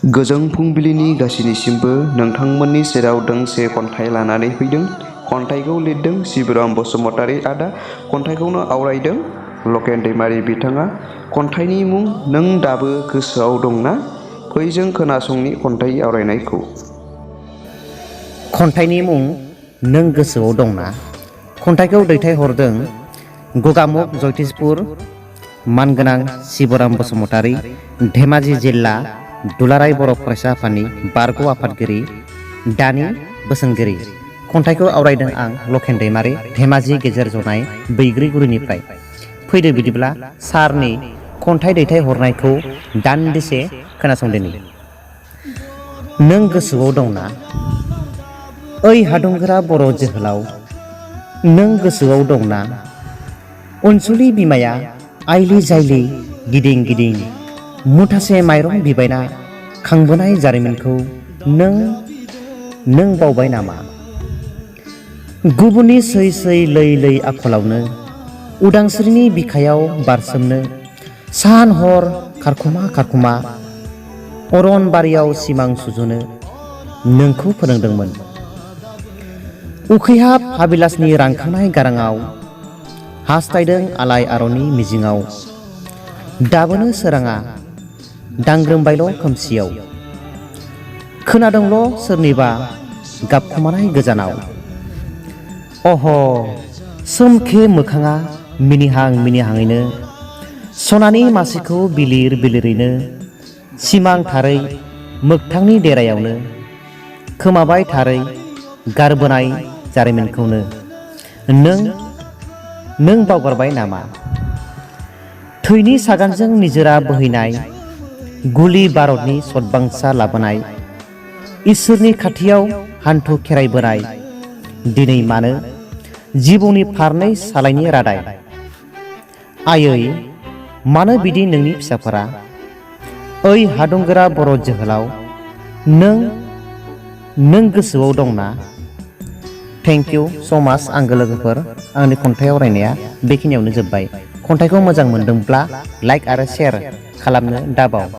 गोजों फुंबिलिनि गासैनिसिमबो नोंथांमोननि सेराव दोंसे खन्थाइ लानानै फैदों। खन्थाइखौ लिरदों शिबराम बसुमतारी आदा। खन्थाइखौनो आवरायदों लकेन दैमारी बिथाङा। खन्थाइनि मुं नों दाबो गोसोआव दंना? फै जों खोनासंनि खन्थाइ आवरायनायखौ। खन्थाइनि मुं नों गोसोआव दंना? खन्थाइखौ दैथायहरदों गगामुख जयतिसपुर मानगोनां शिबराम बसुमतारी, धेमाजि जिल्ला दुलाराय बर' फरायसा आफादनि बारग' आफादगिरि, दानि बोसोनगिरि। खन्थाइखौ आवरायदों आं लकेन दैमारी, धेमाजि गेजेर जनाय बैग्रिगुरिनिफ्राय। फैदो बिदिब्ला सारनि खन्थाइ दैथायहरनायखौ दान्दिसे खोनासंदोनि। नों गोसोआव दंना? ओइ हादुंगोरा बर' जोहोलाव, नों गोसोआव दंना? अनसुलि बिमाया आइलि जाइलि गिदिं गिदिं मुथासे माइरं बिबायना खांबोनाय जारिमिनखौ नों बावबाय नामा? गुबुननि सै सै लै लै आखलावनो उदांस्रिनि बिखायाव बारसोमनो सान हर खारखुमा खारखुमा अरनबारियाव सिमां सुजुनो नोंखौ फोरोंदोंमोन। उखैहाब हाबिलासनि रांखांनाय गाराङाव हास्थायदों आलाय आरननि मिजिङाव। दाबोनो सोराङा दांग्रोमबायल' खोमसियाव। खोनादोंल' सोरनिबा गाबखोमानाय गोजानाव। अह सोमखे मोखाङा मिनिहां मिनिहाङैनो सनानि मासिखौ बिलिर बिलिरैनो सिमां थारै मोगथांनि देरायावनो खोमाबाय थारै गारबोनाय जारिमिनखौनो नों बावगारबाय नामा? थैनि सागानजों निजोरा बोहैनाय गुलि बारतनि सतबांसा लाबोनाय इसोरनि खाथियाव हान्थु खेरायबोनाय दिनै मानो जिबौनि फारनै सालायनि रादाय? आयै मानो बिदि नोंनि फिसाफोरा? ओइ हादुंगोरा बर' जोहोलाव, नों गोसोआव दंना? थेंक इउ स' माच आंगो लोगोफोर। आंनि खन्थाइ आवरायनाया बेखिनियावनो जोब्बाय। खन्थाइखौ मोजां मोनदोंब्ला लाइक आरो शेयार खालामनो दाबाव।